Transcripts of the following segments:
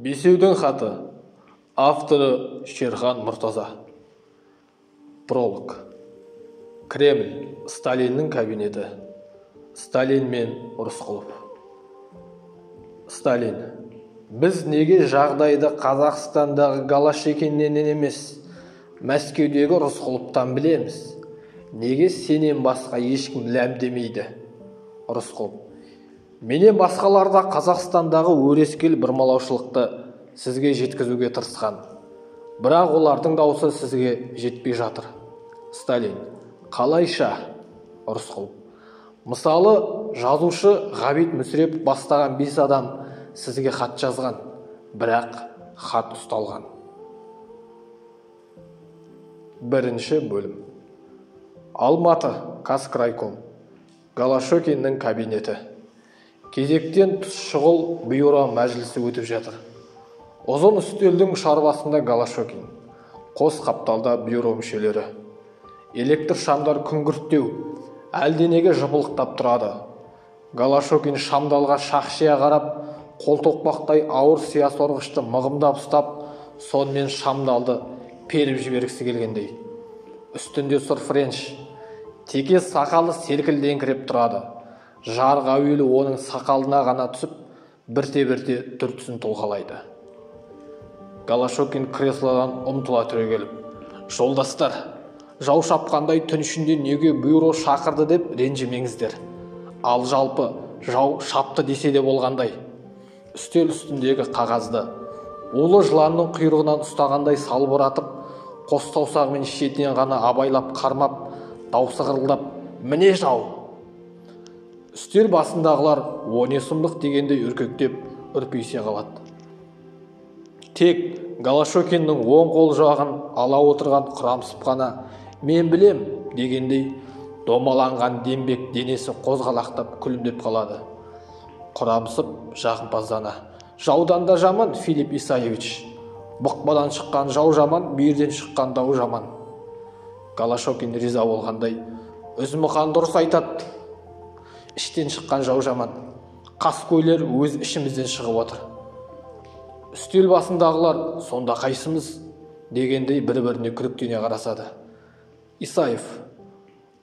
Бесеудің хаты. Авторы Шерхан Мұртаза. Пролог. Кремль. Сталиннің кабинеті. Сталин мен Рысқұлов. Сталин. Біз неге жағдайды Қазақстандағы Голощекиннен емес, Мәскеудегі Рысқұловтан білеміз? Неге сенен басқа ешкім ләм демейді? Рысқұлов. Менен басқалар да Қазақстандағы өрескел бұрмалаушылықты сізге жеткізуге тырысқан. Бірақ олардың даусы сізге жетпей жатыр. Сталин. Қалайша? Рысқұлов. Мысалы, жазушы Ғабит Мүсірепов бастаған 5 адам сізге хат жазған, бірақ хат ұсталған. Бірінші бөлім. Алматы, Казкрайком. Голощекиннің кабинеті. Кезектен тыс шұғыл бюро мәжілісі өтіп жатыр. Ұзын үстелдің шарбасында Голощекин, қос қапталда бюро мүшелері. Электр шамдар күңгірттеу, әлденеге жыпылықтап тұрады. Голощекин шамдалға шақшия қарап, қолтоқпақтай ауыр сия сорғышты мығымдап ұстап, сонымен шамдалды періп жібергісі келгендей. Үстінде сұр френч, теке сақалы селкілдеңкіреп тұрады. Жарық әуелі оның сақалына ғана түсіп, бірте-бірте түр-түсін тұлғалайды. Голощекин креслодан ұмтыла түрегеліп, «Жолдастар, жау шапқандай түн ішінде неге бюро шақырды деп ренжімеңіздер. Ал жалпы жау шапты десе де болғандай». Үстел үстіндегі қағазды улы жыланның құйрығынан ұстағандай салбыратып, қос саусағымен шетінен ғана абайлап қармап, даусы қырылдап, «Міне жау!» Үстел басындағылар о не сұмдық дегендей үркектеп үрпиісе қалады. Тек Голощекиннің оң қол жағын ала отырған құрамсып қана «Мен білем» дегендей домаланған дембек денесі қозғалақтап күлімдеп қалады. Құрамсып жағымпаздана, «Жаудан да жаман, Филипп Исаевич. Бұқпадан шыққан жау жаман, бүйірден шыққан дау жаман». Голощекин риза болғандай, «Үзмұқан дұрыс айтады. Іштен шыққан жау жаман. Қаскөйлер өз ішімізден шығып отыр». Үстел басындағылар сонда қайсымыз дегендей бір-біріне күдіктене қарасады. Исаев,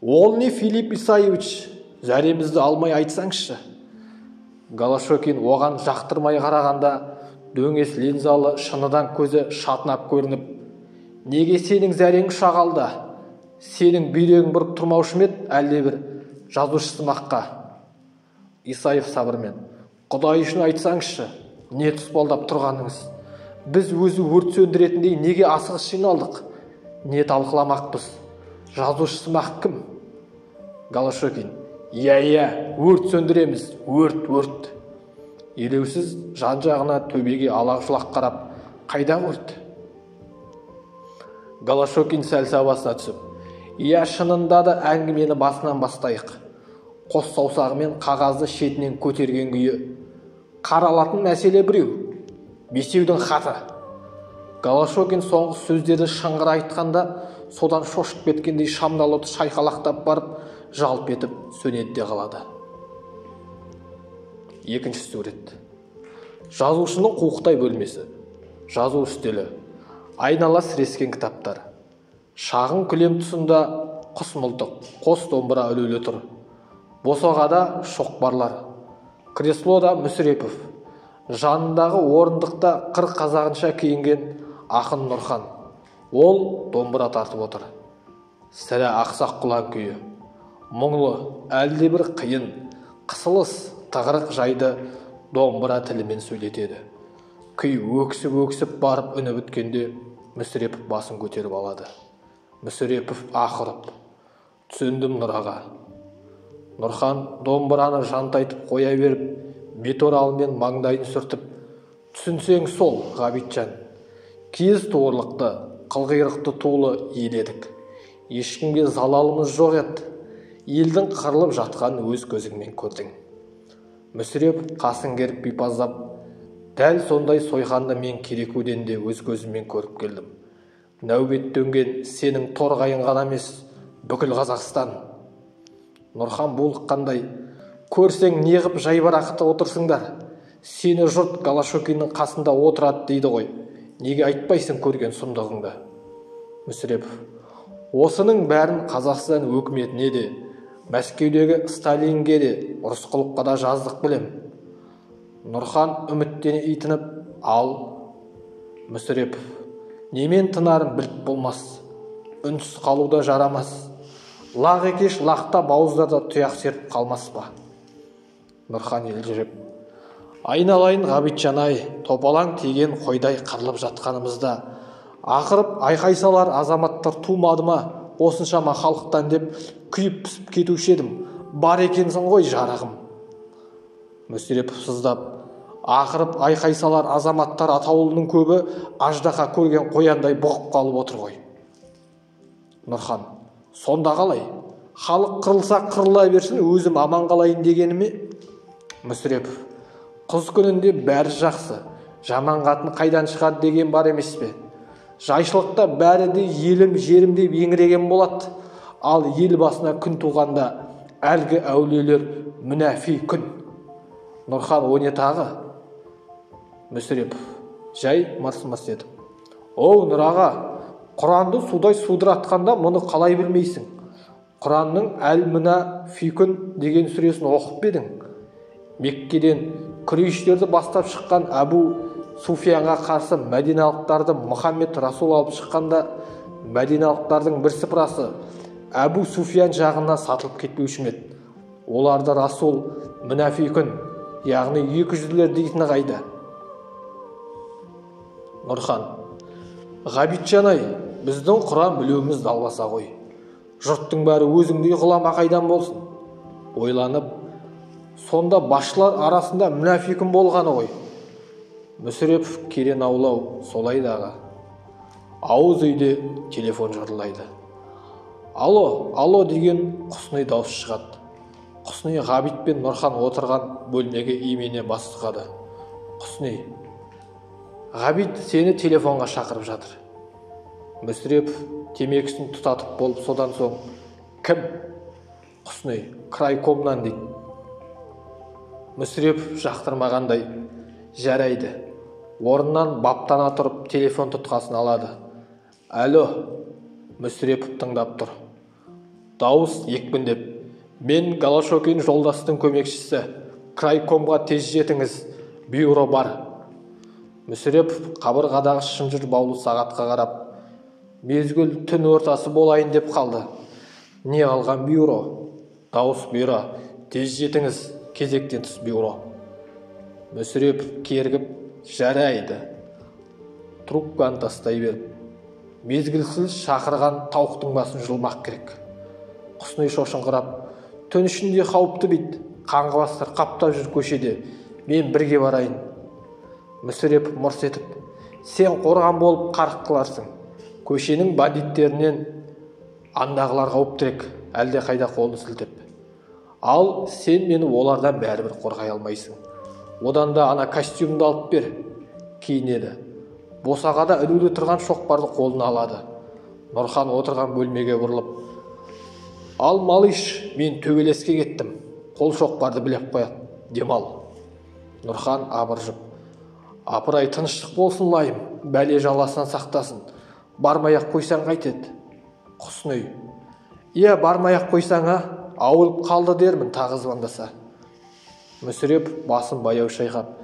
«Ол не, Филипп Исаевич, зәремізді алмай айтсаңызшы». Голощекин оған жақтырмай қарағанда дөңес линзалы шыныдан көзі шатынап көрініп, «Неге сенің зәрең ұша қалды? Сенің бүйрегің бұрып тұрмаушы ма еді әлдебір жазушысымаққа?» Исаев сабырмен, «Құдай үшін айтсаңызшы, не тұспалдап тұрғаныңыз? Біз өзі өрт сөндіретіндей неге асығыс жиналдық? Не талқыламақпыз? Жазушысымақ кім?» Голощекин, «Иә, өрт сөндіреміз, өрт, өрт». Елеусіз жан-жағына төбеге алақ-жұлақ қарап, «Қайда өрт?» Голощекин сәл сабасына түсіп, «Иә, шынында да әңгімені басынан бастайық». Қос саусағымен қағазды шетінен көтерген күйі, «Қаралатын мәселе біреу, бесеудің хаты». Голощекин соңғы сөздерді шыңғыра айтқанда, содан шошып кеткендей шамдал оты шайқалақтап барып, жалп етіп сөнеді де қалады. Екінші сурет. Жазушының қуықтай бөлмесі. Жазу үстелі. Айнала сірескен кітаптар. Шағын күлем тұсында құс мылтық, қос домбыра ілулі тұр. Босағада шоқпарлар. Креслода Мүсірепов. Жанындағы орындықта қыр қазағынша киінген ақын Нұрхан. Ол домбыра тартып отыр. Сірә ақсақ құлан күйі. Мұңлы, әлдебір қиын, қысылыс, тығырық жайды домбыра тілімен сөйлетеді. Күй өксіп-өксіп барып үні біткенде Мүсірепов басын көтеріп алады. Мүсірепов ақырып, «Түсіндім, Нұраға». Нұрхан домбыраны жантайтып қоя беріп, бет оралымен маңдайын сүртіп, «Түсінсең сол, Ғабитжан. Киіз туырлықты, қылқиырықты тулы ел едік. Ешкімге залалымыз жоқ еді. Елдің қырылып жатқанын өз көзіңмен көрдің». Мүсіреп қасын керіп бипаздап, «Дәл сондай сойқанды мен Керекуден де өз көзіммен көріп келдім. Нәубет төнген сенің Торғайың ғана емес, бүкіл Қазақстан». Нұрхан булыққандай, «Көрсең неғып жайбарақытып отырсыңдар? Сені жұрт Голощекиннің қасында отырады дейді ғой. Неге айтпайсың көрген сұмдығыңды? Мүсірепов. Осының бәрін Қазақстан өкіметіне де, Мәскеудегі Сталинге де, Рысқұловқа да жаздық білем. Нұрхан үміттене итініп, ал. Мүсірепов. Немен тынарын біліп болмас. Үнсіз қалуда жарамас. Лақ екеш лақта бауыздарда тұяқ серіп қалмас па? Нұрхан елжіреп. Айналайын Ғабитжан-ай, топалаң тиген қойдай қырылып жатқанымызда ақырып айқай салар азаматтар тумады ма осыншама халықтан деп күйіп пісіп кетуші едім. Бар екенсің ғой жарығым. Мүсірепов сыздап, ақырып айқай салар азаматтар атаулының көбі аждаһа көрген қояндай бұғып қалып отыр ғой. Нұрхан, сонда қалай? Халық қырылса қырыла берсін, өзім аман қалайын дегені ме? Мүсірепов, қыз күнінде бәрі жақсы, жаман қатын қайдан шығады деген бар емес пе? Жайшылықта бәрі де елім жерім деп еңіреген болады. Ал ел басына күн туғанда әлгі әулиелер мүнәфи күн. Нұрхан, о не тағы? Мүсірепов жай мырс-мырс етіп. Оу, Нұраға, Құранды судай судыратқанда мұны қалай білмейсің? Құранның әл-мүнафикун деген сүресін оқып па едің? Меккеден күрейштерді бастап шыққан Әбу Суфиянға қарсы мәдиналықтарды Мұхаммед Расул алып шыққанда, мәдиналықтардың бірсыпырасы Әбу Суфиян жағына сатылып кетпеуші ме еді? Оларды Расул мүнафикун, яғни екіжүзділер дейтіні қайда? Нұрхан, Ғабитжан-ай, біздің Құран білуіміз далбаса ғой. Жұрттың бәрі өзіңдей ғұлама қайдан болсын? Ойланып, сонда басшылар арасында мүнафикун болғаны ғой. Мүсірепов керен аулау солай дағы. Ауыз үйде телефон жырлайды. Алло, алло деген Құсни дауыс шығады. Құсни Ғабит пен Нұрхан отырған бөлмеге имене бас сұғады. Құсни, Ғабит сені телефонға шақырып жатыр. Мүсірепов темекісін тұтатып болып, содан соң кім? Құсни, крайкомнан дейді. Мүсірепов жақтырмағандай, жарайды. Орнынан баптана тұрып телефон тұтқасын алады. Алло, Мүсірепов тыңдап тұр. Дауыс екпіндеп, мен Голощекин жолдастың көмекшісі, крайкомға тез жетіңіз, бюро бар. Мүсірепов қабырғадағы шынжыр баулы сағатқа қарап, мезгіл түн ортасы болайын деп қалды. Не алған бюро? Дауыс бюро, тез жетіңіз, кезектен тыс бюро. Мүсірепов кергіп, жарайды. Трубканы тастай беріп, мезгілсіз шақырған тауықтың басын жұлмақ керек. Құсни шошыңқырап, түн ішінде қауіпті бит, қаңғыбастар қаптап жүр көшеде, мен бірге барайын. Мүсірепов мырс етіп, сен қорған болып қарық қыларсың. Көшенің бандиттерінен андағылар қауіптірек, әлде қайда қолын сілтеп. Ал сен мені олардан бәрібір қорғай алмайсың. Одан да ана костюмді алып бер, киінеді. Босағада ілулі тұрған шоқпарды қолына алады. Нұрхан отырған бөлмеге бұрылып, ал малыш, мен төбелеске кеттім. Қол шоқпарды білеп қояды, демал. Нұрхан абыржып, апырай, тыныштық болсын лайым, бәле жаласынан сақтасын. Бармай-ақ қойсаң қайтеді? Құсни, иә, бармай-ақ қойсаң, а, ауырып қалды дермін тағы звондаса. Мүсірепов басын баяу шайқап,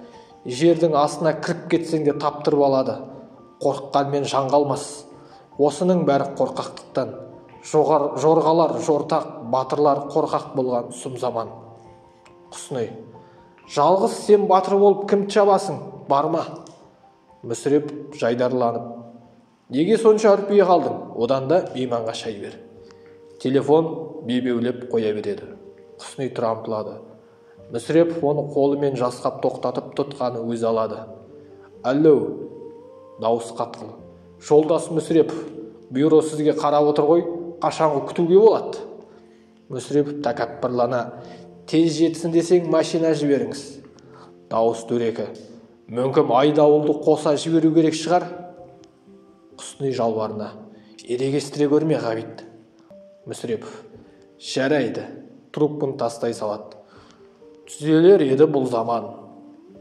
жердің астына кіріп кетсең де таптырып алады. Қорыққанмен жан қалмас. Осының бәрі қорқақтықтан. Жорғалар жортақ, батырлар қорқақ болған сұм заман. Құсни, жалғыз сен батыр болып кім шабасың, барма. Мүсірепов жайдарланып, неге сонша үрпие қалдың, одан да мейманға шай бер. Телефон бебеулеп қоя береді. Құсни тұра ұмтылады. Мүсірепов оны қолымен жасқап тоқтатып, тұтқаны өзі алады. Алло, дауыс қатқыл. Жолдас Мүсірепов, бюро сізге қарап отыр ғой, қашанғы күтуге болады? Мүсірепов тәкаппарлана, тез жетсін десең машина жіберіңіз. Дауыс дөрекі. Мүмкін айдауылды қоса жіберу керек шығар? Құсни жалбарына, ерегестіре көрме, Ғабит. Мүсірепов, жарайды, трубканы тастай салады. Түзелер еді бұл заман.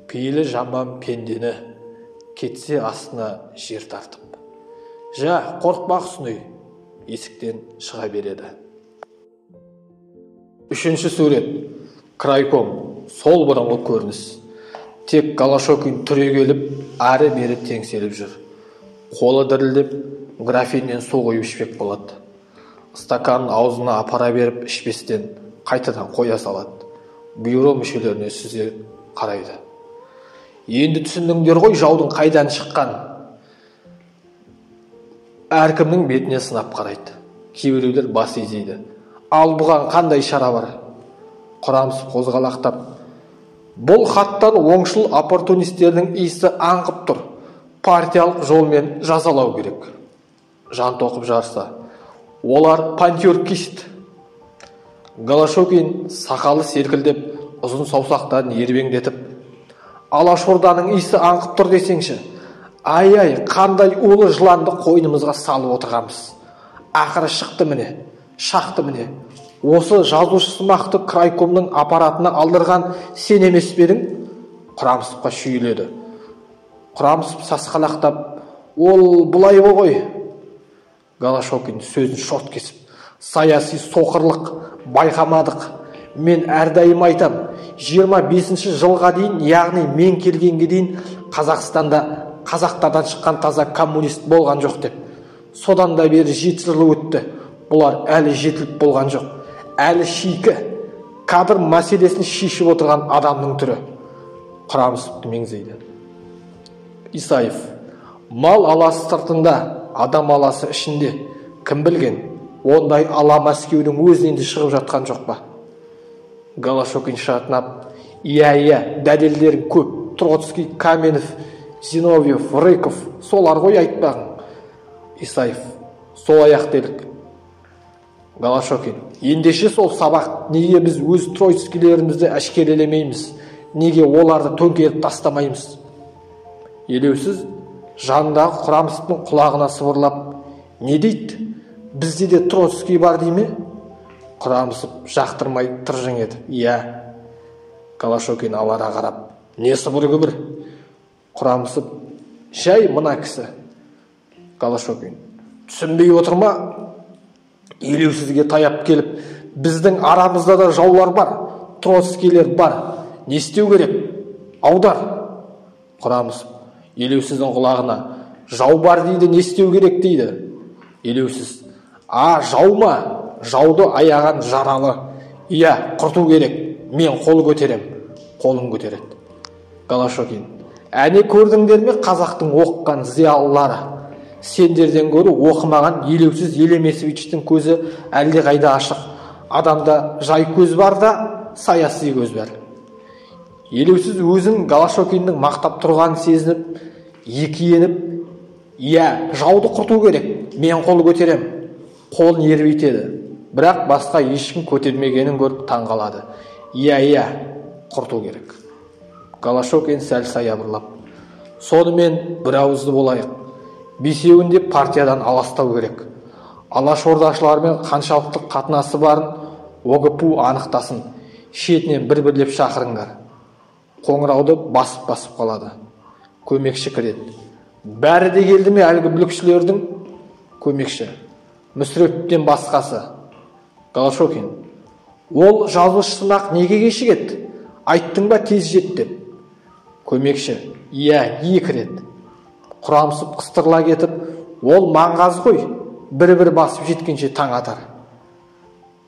Пейілі жаман пендені кетсе астына жер тартып. Жа, қорықпа Құсни, есіктен шыға береді. Үшінші сурет. Крайком. Сол бұрынғы көрініс. Тек Голошокин түрегеліп, әрі-бері теңселіп жүр. Қолы дірілдеп, графиннен су құйып ішпек болады. Стаканын аузына апара беріп ішпестен қайтадан қоя салады. Бюро мүшелеріне сүзе қарайды. Енді түсіндіңдер ғой жаудың қайдан шыққан. Әркімнің бетіне сынап қарайды. Кейбіреулер бас изейді. Ал бұған қандай шара бар? Құрамсып қозғалақтап, бұл хаттан оңшыл оппортунистердің иісі аңқып тұр. Партиялық жолмен жазалау керек. Жан тоқып жарса. Олар пантюркист. Голошокин сақалы селкілдеп, ұзын саусақтарын ербеңдетіп, Алашорданың иісі аңқып тұр десеңші. Ай-ай, қандай улы жыланды қойнымызға салып отырғанбыз. Ақыры шықты міне, шақты міне. Осы жазушысымақты крайкомның аппаратына алдырған сен емес пе едің? Құрамсыпқа шүйіледі. Құрамсып сасқалақтап, ол бұлай ғой. Голошокин сөзін шорт кесіп, саяси соқырлық байқамадық. Мен әрдайым айтам, 25 жылға дейін, яғни мен келгенге дейін Қазақстанда қазақтардан шыққан таза коммунист болған жоқ деп. Содан да бері 7 жыл өтті. Бұлар әлі жетіліп болған жоқ. Әлі шикі. Кадр мәселесін шешіп отырған адамның түрі. Құрамсыпты меңзейді. Исаев. Мал аласы сыртында, адам аласы ішінде. Кім білген? Ондай ала Мәскеудің өзінен де шығып жатқан жоқ па? Голошокин шатынап, иә, дәлелдерің көп. Троцкий, Каменев, Зиновьев, Рыков, солар ғой айтпағың. Исаев, сол аяқ делік. Голошокин, ендеше сол сабақ, неге біз өз троцкийлерімізді әшкерелемейміз? Неге оларды төңкеріп тастамаймыз? Елеусіз жанындағы Құрамсыптың құлағына сыбырлап, не дейді? Бізде де Троцкий бар дей ме? Құрамсып жақтырмай тыржың еді. Иә. Голошокин алара қарап, не сыбыр күбір? Құрамсып, жай мына кісі. Голошокин, түсінбей отыр ма? Елеусізге таяп келіп, біздің арамызда да жаулар бар, троцкийлер бар. Не істеу керек? Аудар. Құрамсып, елеусіздің құлағына, жау бар дейді, не істеу керек дейді. Елеусіз, а жау ма? Жауды аяған жаралы. Иә, құрту керек. Мен қол көтерем. Қолын көтереді. Голошокин, әне көрдіңдер ме қазақтың оқыған зиялылары? Сендерден гөрі оқымаған елеусіз Елемесовичтің көзі әлде қайда ашық. Адамда жай көз бар да, саяси көз бар. Елеусіз өзін Голошокиннің мақтап тұрғанын сезініп, екиеніп, иә, жауды құрту керек, мен қол көтерем. Қолын ербейтеді. Бірақ басқа ешкім көтермегенін көріп таң қалады. Иә, құрту керек. Голошокин сәл саябырлап, сонымен бір ауызды болайық. Бесеуін де партиядан аластау керек. Алашордашылармен қаншалықты қатынасы барын ОГПУ анықтасын. Шетінен бір-бірлеп шақырыңдар. Қоңырауды басып-басып қалады. Көмекші кіреді. Бәрі де келді ме әлгі бүлікшілердің? Көмекші. Мүсірептен басқасы. Голошокин, ол жазушысымақ неге кешігеді? Айттың ба тез жет деп? Көмекші, иә, 2 рет. Құрамсып қыстырыла кетіп, ол маңғаз ғой, бір-бір басып жеткенше таң атар.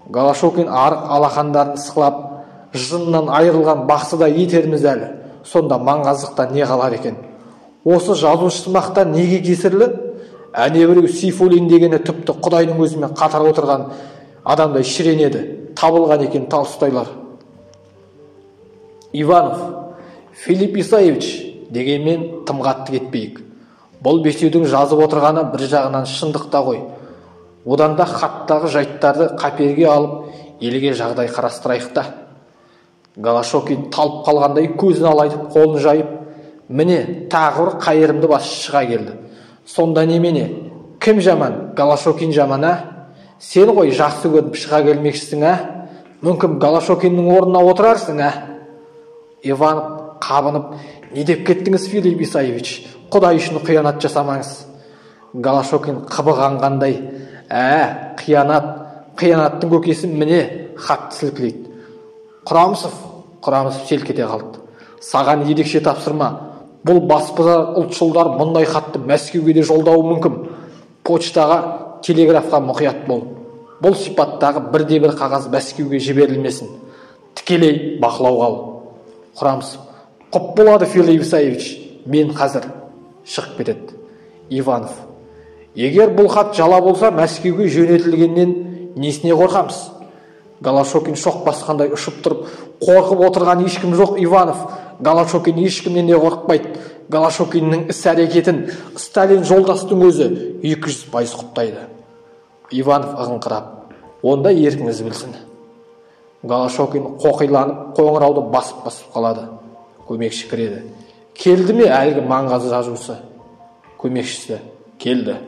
Голошокин арық алақандарын сықлап, жыннан айырылған бақсыда етерміз әлі. Сонда маңғаздықта не қалар екен? Осы жазушысымақта неге кесірлі? Әне біреу Сейфуллин дегені тіпті Құдайдың өзімен қатар отырған адамдай шіренеді. Табылған екен Толстойлар. Иванов, Филипп Исаевич дегенмен тым қатты кетпейік. Бұл бесеудің жазып отырғаны бір жағынан шындықта ғой. Одан да хаттағы жайттарды қаперге алып, елге жағдай қарастырайық та. Голошокин талып қалғандай көзін алайтып, қолын жайып, міне тағы бір қайырымды басшы шыға келді. Сонда немене? Кім жаман? Голошокин жаман, ә? Сен ғой жақсы көріп шыға келмекшісің, ә? Мүмкін Голошокиннің орнына отырарсың, ә? Иванов қабынып, не деп кеттіңіз, Филипп Исаевич? Құдай үшін қиянат жасамаңыз. Голощекин қыбы қанғандай, қиянат, қиянаттың көкесі міне, хатты сілкілейді. Құрамысов, Құрамысов селк ете қалды. Саған ерекше тапсырма. Бұл баспазар ұлтшылдар мұндай хатты Мәскеуге де жолдауы мүмкін. Почтаға, телеграфқа мұқият бол. Бұл сипаттағы бірде-бір қағаз Мәскеуге жіберілмесін. Тікелей бақылауға ал. Құрамысов, құп болады, Филипп Исаевич, мен қазір. Шығып кетеді. Иванов, егер бұл хат жала болса, Мәскеуге жөнелтілгеннен несіне қорқамыз? Голощекин шоқ басқандай ұшып тұрып, қорқып отырған ешкім жоқ, Иванов. Голощекин ешкімнен де қорықпайды. Голощекиннің іс-әрекетін Сталин жолдастың өзі 200% құптайды. Иванов ығыңқырап, онда еркіңіз білсін. Голощекин қоқиланып қоңырауды басып-басып қалады. Көмекші кіреді. Келді ме әлгі маңғаз жазушы? Көмекшісі келді.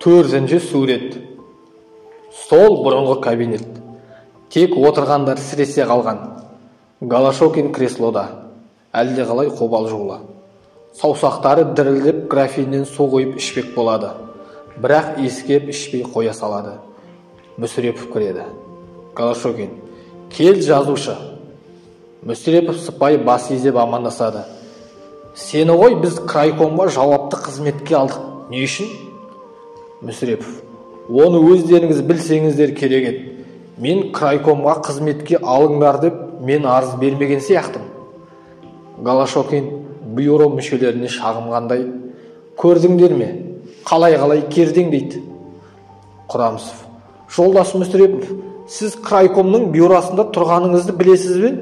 4-ші сурет. Сол бұрынғы кабинет. Тек отырғандар сіресе қалған. Голощекин креслода, әлде қалай қобалжулы. Саусақтары дірілдеп графиннен су құйып ішпек болады. Бірақ иіскеп ішпей қоя салады. Мүсірепов кіреді. Голощекин, кел жазушы. Мүсірепов сыпайы бас изеп амандасады. Сені ғой біз крайкомға жауапты қызметке алдық. Не үшін? Мүсірепов, оны өздеріңіз білсеңіздер керек еді. Мен крайкомға қызметке алыңдар деп мен арыз бермеген сияқтым. Голощекин бюро мүшелеріне шағынғандай, көрдіңдер ме? Қалай-қалай кердең дейді. Құрамысов, жолдас Мүсірепов, сіз крайкомның бюросында тұрғаныңызды білесіз бе?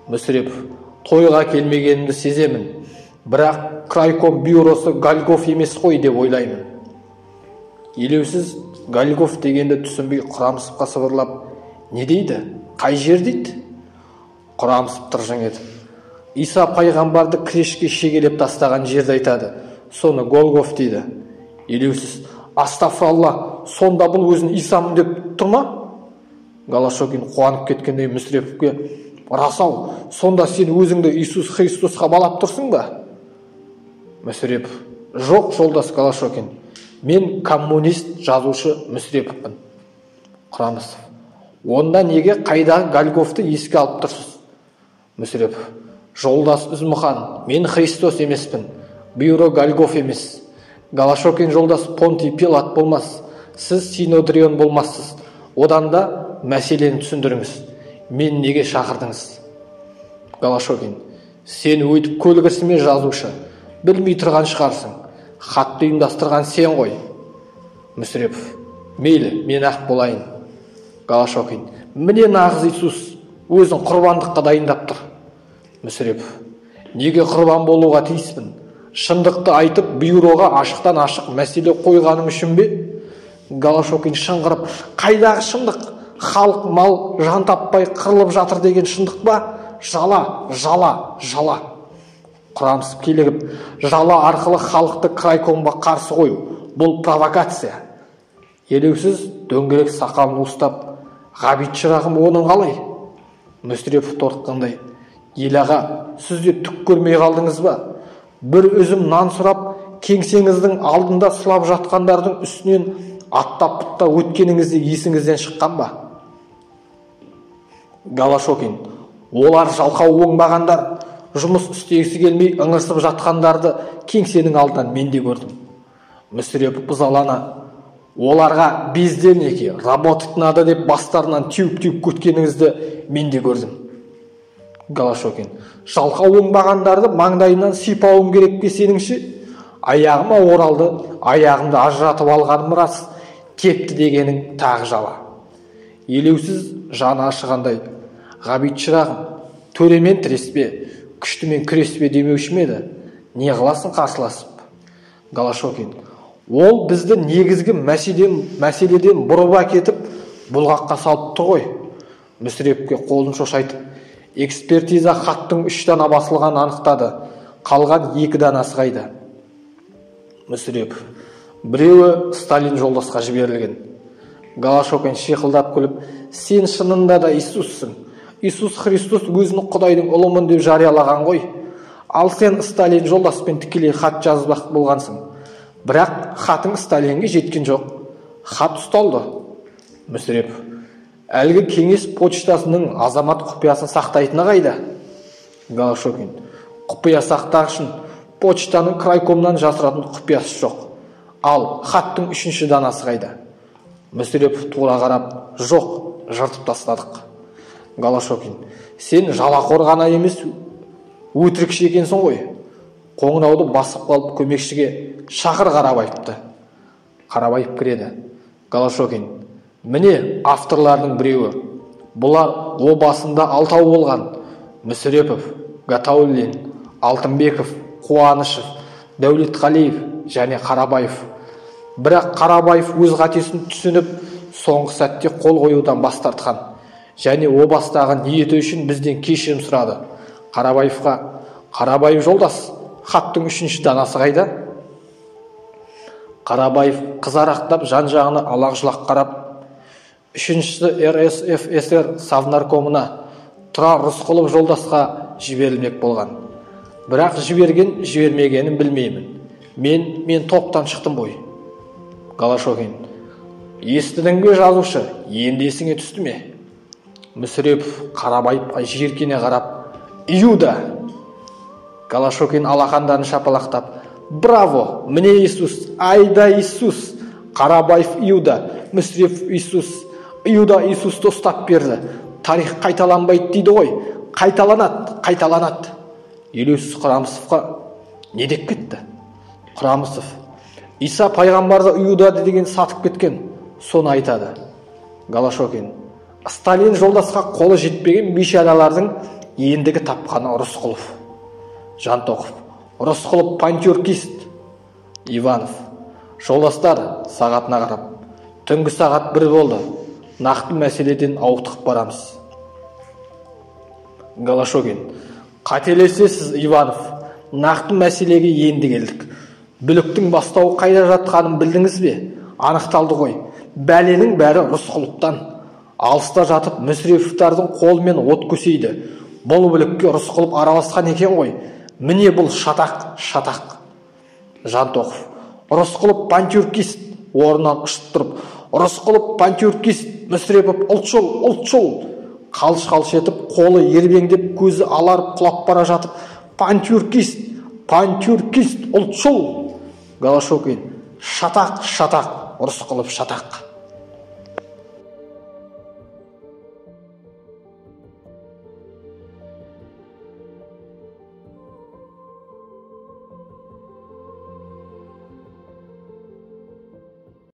Мүсірепов, тойға келмегенімді сеземін, бірақ крайком бюросы Голгоф емес қой деп ойлаймын. Елеусіз Голгоф дегенді түсінбей Құрамысовқа сыбырлап, не дейді? Қай жер дейді? Құрамысов тыржың етіп, Иса пайғамбарды крешке шегелеп тастаған жерді айтады. Соны Голгоф дейді. Елеусіз, астафыралла, сонда бұл өзін Исамын деп тұр ма? Голощекин қуанып кеткендей Мүсіреповке, рас-ау, сонда сен өзіңді Иисус Христосқа балап тұрсың ба? Мүсірепов, жоқ, жолдас Голощекин, мен коммунист жазушы Мүсіреповпін. Құрамысов, онда неге қайдағы Голгофты еске алып тұрсыз? Мүсірепов, жолдас Үзмұхан, мен Христос емеспін, бюро Голгоф емес. Голощекин жолдас Понтий Пилат болмас, сіз Синодрион болмассыз. Одан да мәселені түсіндіріңіз. Мен неге шақырдыңыз? Голощекин, сен өйтіп көлгірсіме жазушы, білмей тұрған шығарсың. Хатты ұйымдастырған сен ғой. Мүсірепов, мейлі, мен ақ болайын. Голощекин, міне нағыз Иисус, өзін құрбандыққа дайындап тұр. Мүсірепов, неге құрбан болуға тиіспін? Шындықты айтып, бюроға ашықтан ашық мәселе қойғаның үшін бе? Голощекин шыңғырып, қайдағы шындық? Халық мал жан таппай қырылып жатыр деген шындық па? Жала, жала, жала. Құрамысов килігіп, жала арқылы халықты крайкомға қарсы қою. Бұл провокация. Елеусіз дөңгелек сақалын уыстап, Ғабит шырағым, оның қалай? Мүсірепов торыққандай, ел аға, сіз де түк көрмей қалдыңыз ба? Бір үзім нан сұрап, кеңсеңіздің алдында сылап жатқандардың үстінен аттап бұтта өткеніңізде есіңізден шыққан ба? Голощекин, олар жалқау оңбағандар, жұмыс істегісі келмей ыңырсып жатқандарды кеңсенің алдынан мен де көрдім. Мүсірепов ызалана, оларға бездельники, работать надо деп бастарынан теуіп-теуіп көткеніңізді мен де көрдім. Голощекин, жалқау оңбағандарды маңдайынан сипауым керек пе сеніңше? Аяғыма оралды, аяғымды ажыратып алғаным рас, тепті дегенің тағы жала. Елеусіз жаны ашығандай, Ғабит шырағым, төремен тіреспе, күштімен күреспе демеуші ме еді? Не қыласың қарсыласып? Голощекин, ол бізді негізгі мәселеден бұрып әкетіп, бұлғаққа салып тұр ғой. Мүсіреповке қолын шошайтып, экспертиза хаттың 3 дана басылғанын анықтады, қалған 2 данасы қайда? Мүсірепов, біреуі Сталин жолдасқа жіберілген. Голощекин шиқылдап күліп, Сен шынында да Иисуссың. Иисус Христос өзін Құдайдың ұлымын деп жариялаған ғой. Ал сен Сталин жолдаспен тікелей хат жазбақ болғансың. Бірақ хатың Сталинге жеткен жоқ. Хат ұсталды. Мүсірепов. Әлгі кеңес почтасының азамат құпиясын сақтайтыны қайда? Голощекин. Құпия сақтағышын почтаның крайкомнан жасыратын құпиясы жоқ. Ал хаттың үшінші данасы қайда? Мүсірепов тура қарап, жоқ, жыртып тастадық. Голощекин. Сен жалақор ғана емес, өтірікші екенсің ғой. Қоңырауды басып қалып көмекшіге шақыр Қарабаевты. Қарабаев кіреді. Голощекин. Міне авторлардың біреуі. Бұлар о басында алтау болған. Мүсірепов, Гатауллин, Алтынбеков, Қуанышев, Дәулетқалиев және Қарабаев. Бірақ Қарабаев өз қатесін түсініп, соңғы сәтте қол қоюдан бас тартқан. Және о бастағы ниеті үшін бізден кешірім сұрады. Қарабаевқа: Қарабаев жолдас, хаттың үшінші данасы қайда? Қарабаев қызарақтап жан-жағына алақ-жұлақ қарап, үшіншісі РСФСР Совнаркомына Тұрар Рысқұлов жолдасқа жіберілмек болған. Бірақ жіберген, жібермегенін білмеймін. Мен топтан шықтым ғой. Голощекин. Естідің бе, жазушы? Енді есіңе түсті ме? Мүсірепов Қарабаевқа жиіркене қарап, Иуда! Голощекин алақандарын шапалақтап, браво! Міне Иисус! Айда Иисус! Қарабаев Иуда! Мүсірепов Иисус! Иуда Иисусты ұстап берді. Тарих қайталанбайды дейді ғой. Қайталанады, қайталанады. Елеусіз Құрамысовқа не деп кетті? Құрамысов. Иса пайғамбарды Иуда деген сатып кеткен, соны айтады. Голощекин. Сталин жолдасқа қолы жетпеген бейшаралардың ендігі тапқаны Рысқұлов. Жантоқов. Рысқұлов пантюркист. Иванов. Жолдастар, сағатына қарап. Түнгі сағат 1 болды. Нақты мәселеден ауытқып барамыз. Голощекин. Қателесесіз, Иванов. Нақты мәселеге енді келдік. Бүліктің бастауы қайда жатқанын білдіңіз бе? Анықталды ғой. Бәленің бәрі Рысқұловтан. Алыста жатып Мүсіреповтардың қолымен от көсейді. Бұл бүлікке Рысқұлов араласқан екен ғой. Міне бұл шатақ, шатақ. Жантоқов. Рысқұлов пантюркист. Орнынан ұшып тұрып, Рысқұлов пантюркист, Мүсірепов ұлтшыл, ұлтшыл. Қалш-қалш етіп, қолы ербеңдеп, көзі аларып құлап бара жатып, пантюркист, пантюркист, ұлтшыл. Голощекин. Шатақ, шатақ, Рысқұлов шатақ.